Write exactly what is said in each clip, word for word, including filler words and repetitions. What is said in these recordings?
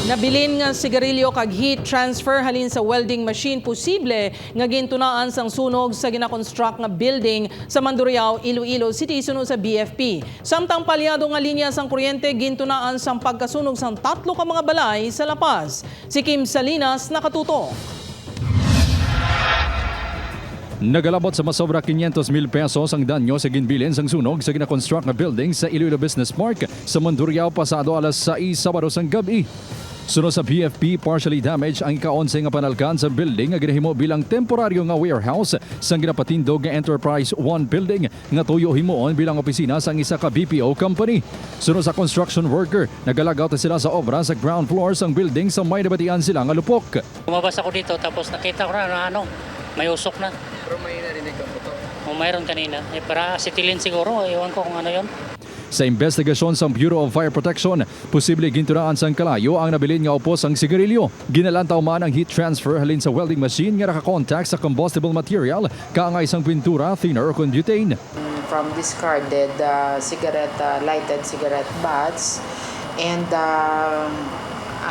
Nabilin nga sigarilyo kag heat transfer halin sa welding machine posible nga gintunaan sang sunog sa ginakonstruct nga building sa Mandurriao, Iloilo City, suno sa B F P. Samtang palyado nga linya sang kuryente gintunaan sang pagkasunog sang tatlo ka mga balay sa La Paz. Si Kim Salinas nakatuto. Nagalabot sa masobra quinientos mil pesos ang danyo sa ginbilin sang sunog sa ginakonstruct nga building sa Iloilo Business Park sa Mandurriao pasado alas sais Sabado sang gab-i. Suno sa B F P, partially damaged ang ika-onse nga panalkan sa building nga ginahimo bilang temporaryo nga warehouse sang ginapatindog nga Enterprise One Building nga tuyo himuon bilang opisina sang isa ka B P O company. Suno sa construction worker, nagalagaw ta sila sa obra sa ground floor sang building sa may nabatian sila nga lupok. Lumabas ako dito, tapos nakita ko na, na ano, may usok na. Pero may narinig ka po to? O, mayroon kanina. Eh, para acetylene siguro, ewan ko kung ano yon. Sa investigasyon sang Bureau of Fire Protection, posible gintunaan sang kalayo ang nabilin nga upos sang sigarilyo. Ginalantaw man ang heat transfer halin sa welding machine nga nakakontak sa combustible material, kaangay sang pintura, thinner, o kon butane. From discarded uh, cigarette, uh, lighted cigarette butts, and um,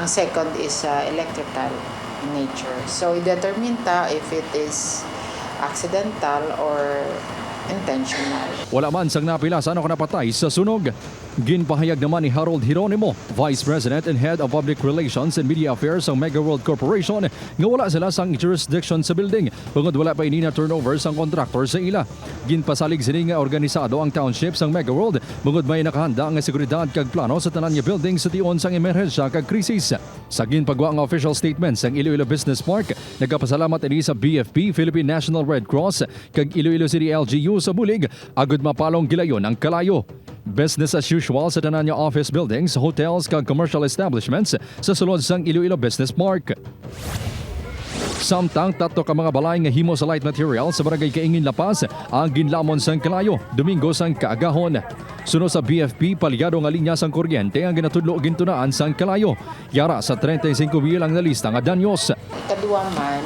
ang second is uh, electrical in nature. So, i-determine ta if it is accidental or intentional. Wala man sang napila sa ano ka napatay sa sunog. Ginpahayag naman ni Harold Jeronimo, Vice President and Head of Public Relations and Media Affairs sang Mega World Corporation, nga wala sila sang jurisdiction sa building bangod wala pa ini na-turnover sang contractor sa ila. Ginpasalig sini nga organisado ang township sang Mega World bangod may nakahanda nga seguridad kag plano sa tanan nga building sa tion sang emerhensya kag krisis. Sa ginpagwa nga official statement sang Iloilo Business Park, nagapasalamat ini sa B F P, Philippine National Red Cross, kag Iloilo City L G U sa bulig agud mapalong gilayon ang kalayo. Business as usual sa tanan nga office buildings, hotels, kag commercial establishments sa sulod sang Iloilo Business Park. Samtang tatlo ka mga balay nga himo sa light material sa Barangay Kaingin, La Paz ang ginlamon sang kalayo Domingo sang kaagahon. Suno sa B F P, palyado nga linya sang kuryente ang ginatudlo gintunaan sang kalayo. Yara sa treinta y cinco mil ang nalista nga danyos. Kadua man,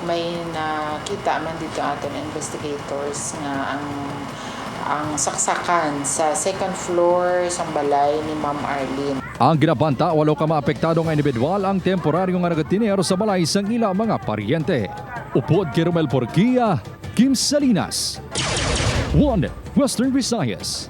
may nakita man dito aton investigators nga ang ang saksakan sa second floor sang balay ni Ma'am Arlene. Ang ginabanta, walo ka maapektado nga individual ang temporaryo nga nagatiner sa balay sang ila mga paryente. Upod kay Romel Porquia, Kim Salinas, One Western Visayas.